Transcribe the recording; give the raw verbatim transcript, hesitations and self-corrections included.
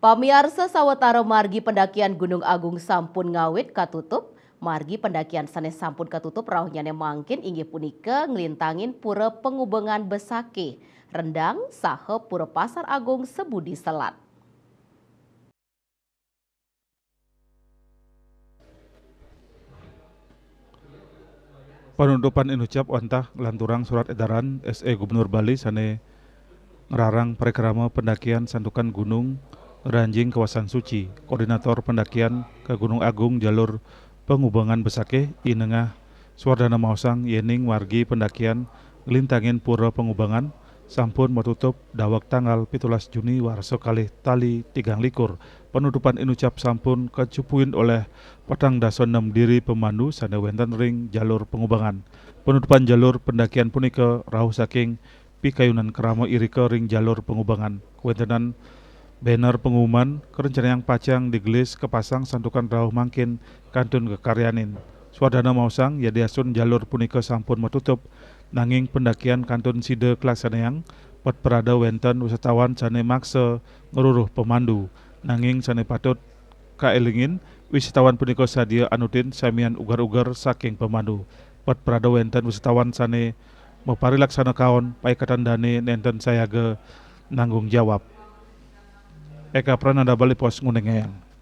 Pamiarsa sawetara margi pendakian Gunung Agung sampun ngawit katutup, margi pendakian sane sampun katutup rauhnyané mangkin inggih punika nglintangin Pura Pengubengan Besakih, Rendang, saha Pura Pasar Agung Sebudi Selat. Panutupan inucap wantah nglanturang surat edaran S E Gubernur Bali sane ngrarang parikrama pendakian santukan gunung ranjing kawasan suci. Koordinator pendakian ke Gunung Agung jalur Pengubengan Besakih, I Nengah Suwardana maosang yening wargi pendakian nglintangin Pura Pengubengan sampun matutup daweg tanggal pitulas Juni warsa kalih tali tigang likur. Panutupan inucap sampun kacupuin oleh patang dasa enem diri pemandu sane wenten ring jalur Pengubengan. Panutupan jalur pendakian punika rauh saking pikayunan krama irika ring jalur Pengubengan. Kawentenan banner pengumuman karencanayang pacang digelis kapasang santukan rauh mangkin kantun kakaryanin. Suwardana maosang yadiastun jalur punika sampun matutup, nanging pendakian kantun sida kalaksanayang, pet prada wenten wisatawan sane maksa ngruruh pemandu. Nanging sane patut kaelingin, wisatawan punika sadia anutin samian uger-uger saking pemandu. Pet prada wenten wisatawan sane maparilaksana kaon, paiketan dane nenten sayaga nanggung jawab. Eka Prananda, Bali Post, nguningayang.